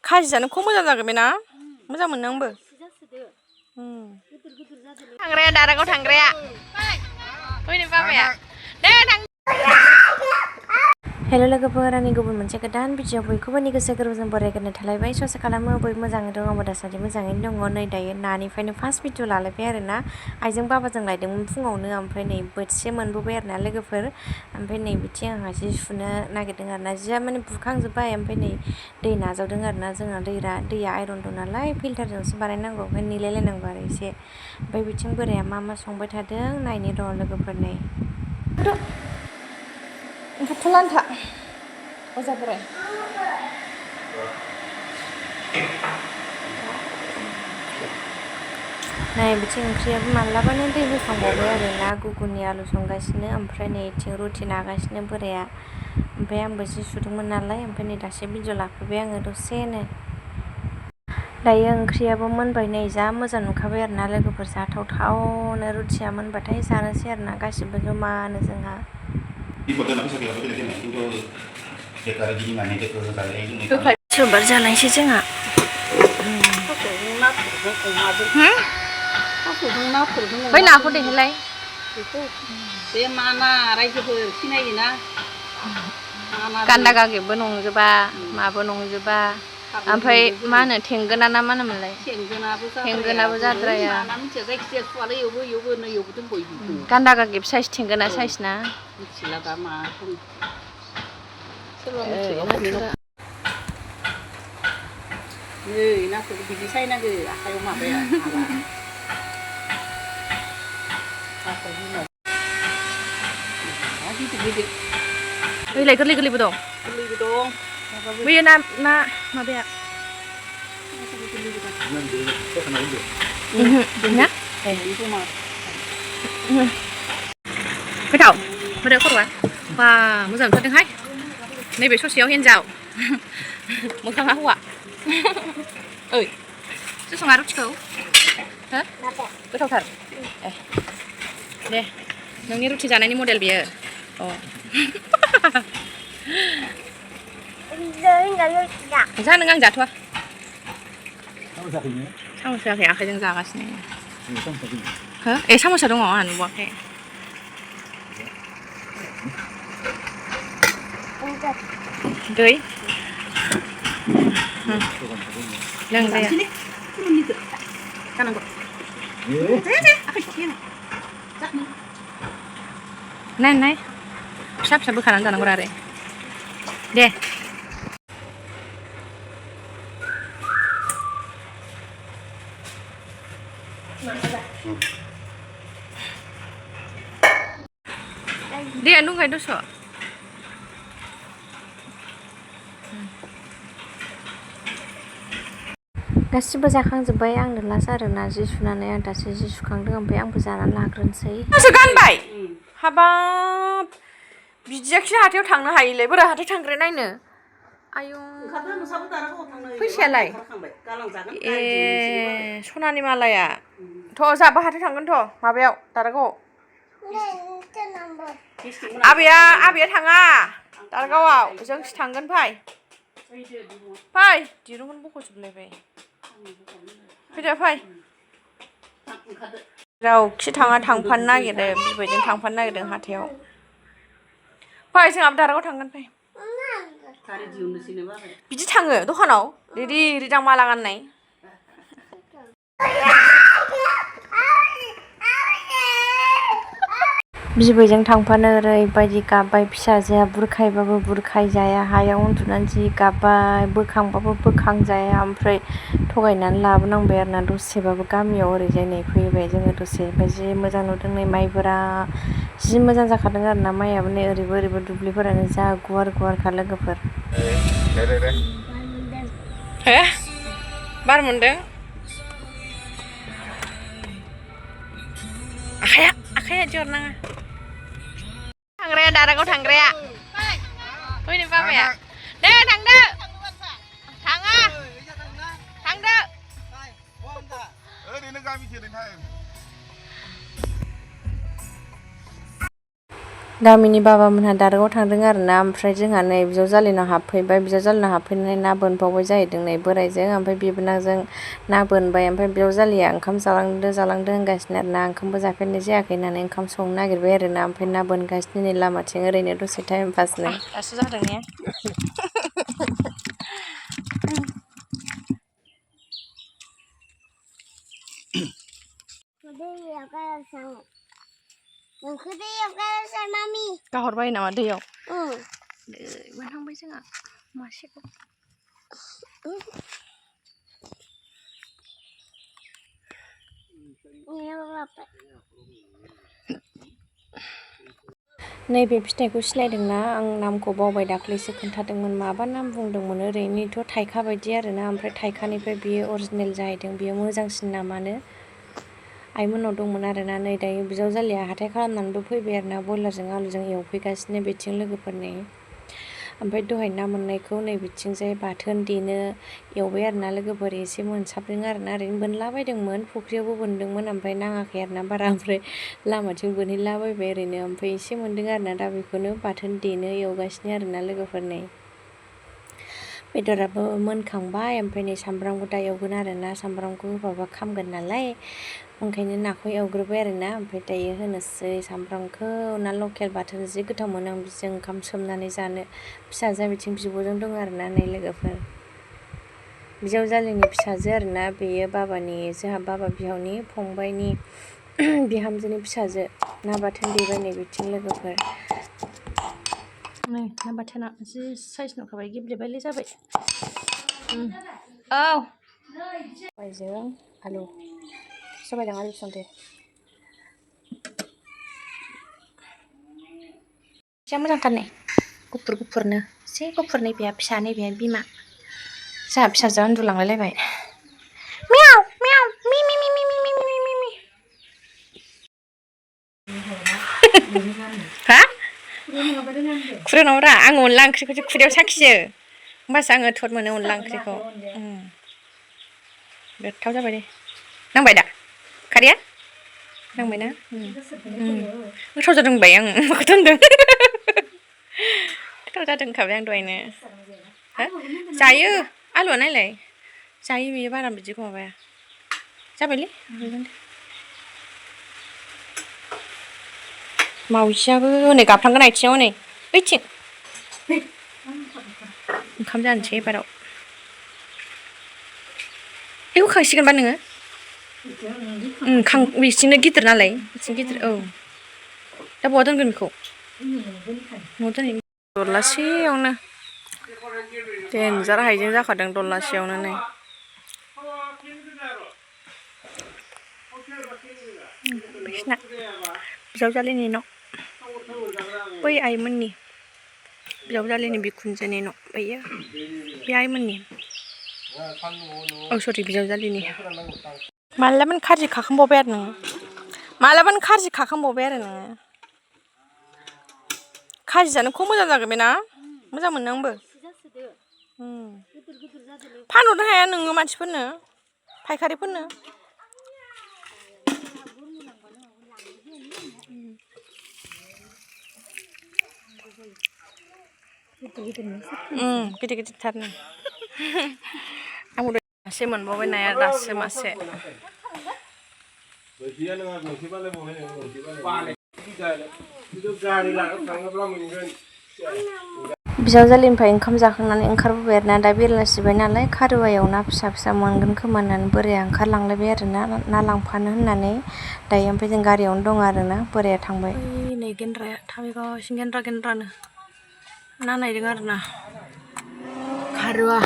खाजि जानो खम मोजां जागोन बेना मोजां मोनो आंबो थांग्राया दारागाव थांग्राया फैनो बाबाया दे थां हेल' लोगोफोर आंनि गुबुन मोनसे गोदान भिडिअ बयखौबो गोसो गोरबोजों बरायग्रोनो थालायबाय ससे खालामो बयबो मोजाङै दङ आंबो दासान्दि मोजाङैनो दङ नै दायो नानिफ्रायनो फार्स्ट भिडिअ लालायबाय आरोना आइजों बाबाजों लायदोंमोन फुङावनो ओमफ्राय नै बोथिसे मोनबोबाय आरोना लोगोफोर ओमफ्राय नै बिथिं आंहा जि सुनो नागिरदों आरोना जिया माने बुखांजोब्बाय ओमफ्राय नै दै नाजावदों आरोना जोंना दैया आयरन दं नालाय फिल्टारजोंसो बानायनांगौ ओमफ्राय निलायलायनांगौ आरो एसे ओमफ्राय बिथिं बोराया मा संबाय थादों नायनि र' लोगोफोर नै ओंखारथ'ला आन्था अजा बोराय नै बिथिं ओंख्रियाबो मालाबानो दै होखांबावबाय आरो ना गुगुनि आलु संगासिनो ओमफ्राय नै बिथिं रुटि नागासिनो बोराया ओमफ्राय आंबो जि सुदोंमोन नालाय ओमफ्राय नै दासो भिडिअ लाफैबाय आङो दसेनो दायो ओंख्रियाबो मोनबाय नै जा मोजां नुखाबाय आरोना लोगोफोर जाथावथावनो रुटिया मोनबाथाय जानोसै आरोना गासिबो जमानो जोंहा सुबार जालायसै जोंहा बै नाखौ देहोलाय बे मा ना रायजोफोर सिनायोना गान्दा गागेबबो नंजोबा माबो नंजोबा ओमफ्राय मा होनो थेंगोना ना मा होनोमोनलाय थेंगोनाबो जाद्राया गान्दा गागेब साइज थेंगोना साइज ना मिथिला दा मा नै नाखौ बिदि सायनांगौ आखाइयाव माबाया बैलाय गोरलै गोरलैबो दं बैयो ना माबाया ना गोथाव बोरै खर'आ बा मोजां ओंखारदोंहाय नैबे ससेयाव हिन्जाव मोखाङा हौवा ओइ सोर सङा रुटिखौ हो गोथावथार ए दे नोंनि रुटि जानायनि मडेल बियो अ जा नों आं जाथ'वा सामस होआखै आखाइजों जागासिनो हो ए सामसा दङ आंहा नुवाखै दै लों दे नाय फिसा फिसा बोखानानै जानांगौ आरो दे दैयानो दंखायो दस' गासिबो जाखांजोब्बाय आंनो लास आरोना जि सुनानै आं दासो जि सुखांदों ओमफ्राय आंबो जानानै लाग्रोनोसै गानबाय हाबाब बिदियाखि हाथायाव थांनो हायोलै बोरै हाथायाव थांग्राया नायनो आयौ फैसायालाय ए सनानि मालाया थ' जाबो हाथायाव थांगोन थ' माबायाव दारागावआव आबैया थाङा दारागावआव जोंसो थांगोन फै दिरुंखौनो बख'जोबलायबाय फैदो फै रावखि थाङा थांफानो नागिरदों बिबैजों थांफानो नागिरदों हाथायाव फै जोंहाबो दारागाव थांगोन फै बिदि थाङो दखानाव रिदि रिदां माला गाननाय बिबैजों थांफानो ओरैबायदि गाबबाय फिसाजोआ बुरखायबाबो बुरखायजाया हायाव उन्दुनानै जि गाबबाय बोखांबाबो बोखांजाया ओमफ्राय थगायनानै लाबोनांबाय आरोना दसेबाबो गामियाव ओरैजाय नै फैबाय जोङो दसे ओमफ्राय जि मोजां नुदों नै माइफोरा जि मोजां जाखादों आरोना माइयाबो नै ओरैबो दुब्लिफोरानो जा गुवार गुवारखा लोगोफोर हो बार मोनदों आखाया जरनाङा थांग्राया दारागाव थांग्राया फैनो बाबाया दे थांदो थाङा थांदो ओरैनो गामिथिं गामिनि बाबामोनहा दारगाव थांदों आरोना ओमफ्राय जोंहा नै बिजाव जालिनाव हाबफैबाय बिजाव जालिनाव हाबफैनानै ना बोनबावबाय जाहैदों नै बोराइजों ओमफ्राय बिबोनांजों ना बोनबाय ओमफ्राय बिजाव जालिया ओंखाम जालांदो होनगासिनो आरोना ओंखामबो जाफेरनाय जायाखै होननानै ओंखाम संनो नागिरबाय आरोना ओमफ्राय ना बोनगासिनो नै लामाथिं ओरैनो दसे टाइम पासनो दासो जादों ने गाहरबाय नामा दैयाव मोनहांबाय जोंहा मासेखौ नैबे फिथाइखौ सिनायदोंना आं नामखौ बावबाय दाख्लैसो खोन्थादोंमोन माबा नाम बुंदोंमोन ओरैनोथ' थाइखा बायदि आरोना ओमफ्राय थाइखानिफ्राय बियो अरिजिनेल जाहैदों बियो मोजांसिन नामानो आइमोननाव दंमोन आरोना नै दायो बिजाव जालिया हाथाय खालामनानैबो फैबाय आरोना बयलारजों आलुजों एवफैगासिनो बिथिं लोगोफोरनि ओमफ्राय दहाय ना मोननायखौ नै बिथिंजाय बाथोन देनो एवबाय आरोना लोगोफोर एसे मोनसाबदों आरोना ओरैनो बोनलाबायदोंमोन फुख्रियावबो बोनदोंमोन ओमफ्राय नाङाखै आरोना बारा ओमफ्राय लामाथिं बोनहैलाबायबाय ओरैनो ओमफ्राय एसे मोनदों आरोना दा बेखौनो बाथोन देनो एवगासिनो आरोना लोगोफोरनि बेदराबो मोनखांबाय ओमफ्राय नै सामब्रामखौ दा एवगोन आरोना सामब्रामखौ होफाबा खामगोन नालाय ओंखायनो नाखौ एवग्रोबाय आरोना ओमफ्राय दायो होनोसै सामब्रामखौ ना लकेल बाथोन जि गोथाव मोनो आं बिजों ओंखाम सोमनानै जानो फिसाजोआ बिथिं बिब'जों दं आरोना नै लोगोफोर बिजाव जालिनि फिसाजो आरोना बेयो बाबानि जोंहा बाबा बिहावनि फंबायनि बिहामजोनि फिसाजो ना बाथोन देबाय नै बिथिं लोगोफोर नै ना बाथोना जि साइज नुखाबाय गेब्लेबायलै जाबाय औ सबायजों आलु सबायजों आलु संदे एसे मोजांथार नै गुफुर गुफुरनो एसे गुफुर नैबेया फिसा नैबेया बिमा जोंहा फिसाजोआ उन्दुलांलायलायबाय मियाव मियाव मि मि मि मि मि मि मि मि हा खुरियाव नङाब्रा आङो अनला ओंख्रिखौसो खुरियाव साखियो होमबासो आङो थद मोनो अनला ओंख्रिखौ गोथाव जाबाय दे नांबाय दा खारैया नांबायना गोथाव जादों होनबाय आं माखौथो होनदों गोथाव जादों होनखाबाय आं दहायनो जायो आलुआ नायलाय जायो बेयो बारा बिदिखौ माबाया जाबायलै मावजियाबो हनै गाबफ्लांगोन आथिङाव नै ओइथिं ओंखाम जानोसै एबाराव होखांसिगोनबा नोङो बिसिनो गिदिर नालाय बिथिं गिदिर औ दा बहा दोनगोन बेखौ न'आव दोनहै दरलासेयावनो देनजार हाइजें जाखादों दरलासेयावनो नै बिसिना बिजावजालिनि न' बै आइमोननि बिजावजालिनि बिखुनजोनि न' बैयो बे आइमोननि औ सरि बिजावजालिनि मालाबानो खारजि खाखांबावबाय आरो नोङो मालाबानो खारजि खाखांबावबाय आरो नोङो खाजि जानो खम मोजां जागोन बे ना मोजां मोनो आंबो फानहरनो हाया नोङो मानसिफोरनो फायखारिफोरनो गिदिर गिदिरथारनो आंबो मासे मोनबावबाय नाया दासो मासे बिजावजालिनिफ्राय ओंखाम जाखांनानै ओंखारबोबाय आरोना दा बेलासिबाय नालाय खारुवायाव ना फिसा फिसा मोनगोन खोमा होननानै बोराया ओंखारलांलायबाय आरोना ना लांफानो होननानै दायो ओमफ्राय जों गारियावनो दं आरोना बोराया थांबाय नै गेन्द्राया थाबायगासिनो गेन्द्रा गेन्द्रानो ना नायदों आरोना खारुवा